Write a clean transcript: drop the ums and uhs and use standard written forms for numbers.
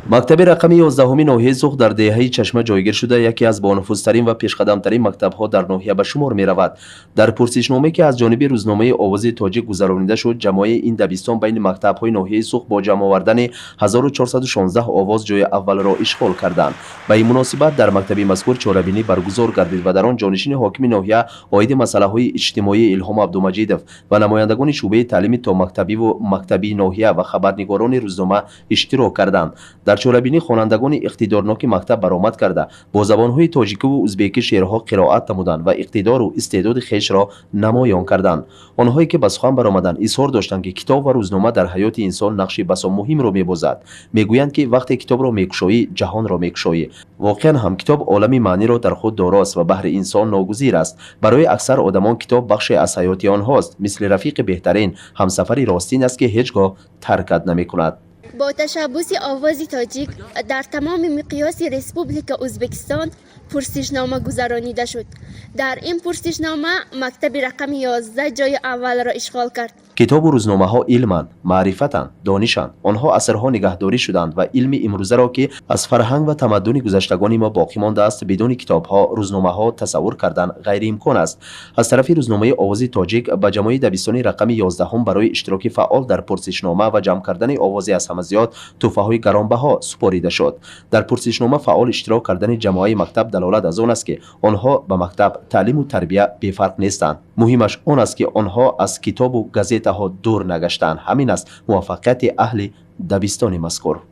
Мактаби рақами 11-уми ноҳияи Суғд дар деҳаи Чашма ҷойгир шуда, яке аз бонуфузтарин ва пешқадамтарин мактабҳо дар ноҳия ба шумор меравад. Дар пурсишномае, ки аз ҷониби рӯзномаи «Овози тоҷик» гузаронида шуд, ҷамоаи ин дабистон байни мактабҳои ноҳияи Суғд бо ҷамъ овардани 1416 овоз ҷои аввалро ишғол карданд. Ба ин муносибат дар мактаби мазкур чорабинӣ баргузор гардид ва дар он ҷонишини ҳокими ноҳия оиди масъалаҳои иҷтимоӣ Илҳом Абдумаҷидов ва намояндагони шӯъбаи таълими томактабиву мактабии ноҳия ва хабарнигорони рӯзнома иштирок карданд. Дар чорабинӣ хонандагони иқтидорноки мактаб баромад карда, бо забонҳои тоҷикиву узбекӣ шеърҳо қироат намуданд ва иқтидору истеъдоди хешро намоён карданд. Онҳое ки ба сухан баромаданд, изҳор доштанд, ки китоб ва рӯзнома дар ҳаёти инсон нақши басо муҳимро мебозад. Мегӯянд, ки вақте китобро мекушоӣ, ҷаҳонро мекушоӣ. Воқеан ҳам, китоб олами маъниро дар худ дорост ва баҳри инсон ногузир аст. Барои аксар одамон китоб бахше аз ҳаёти онҳост, мисли рафиқи беҳтарин, ҳамсафари ростин аст, ки ҳеҷ гоҳ таркат намекунад. Бо ташаббуси «Овози тоҷик» дар тамоми миқёси Республика Ӯзбекистон пурсишнома гузаронида шуд. Дар ин пурсишнома мактаби рақами 11 ҷои аввалро ишғол кард. Китобу рӯзномаҳо илманд, маърифатанд, донишанд. Онҳо асрҳо нигаҳдорӣ шуданд ва илми имрӯзаро, ки аз фарҳанг ва тамаддуни гузаштагони мо боқӣ мондааст, бидуни китобҳо, рӯзномаҳо тасаввур кардан ғайриимкон аст. Аз тарафи рӯзномаи «Овози тоҷик» ба ҷамоаи дабистони рақами 11-ум барои иштироки фаъол дар пурсишнома ва ҷамъ кардани овози аз ҳама зиёд тӯҳфаҳои гаронбаҳо супорида шуд. Дар пурсишнома фаъол иштирок кардани ҷамоаи мактаб далолат аз он аст, ки онҳо ба мактаб, таълиму тарбия бефарқ нестанд. Муҳимаш он аст, ки онҳо аз китобу газетаҳо дур нагаштаанд. Ҳамин аст муваффақияти аҳли дабистони мазкур.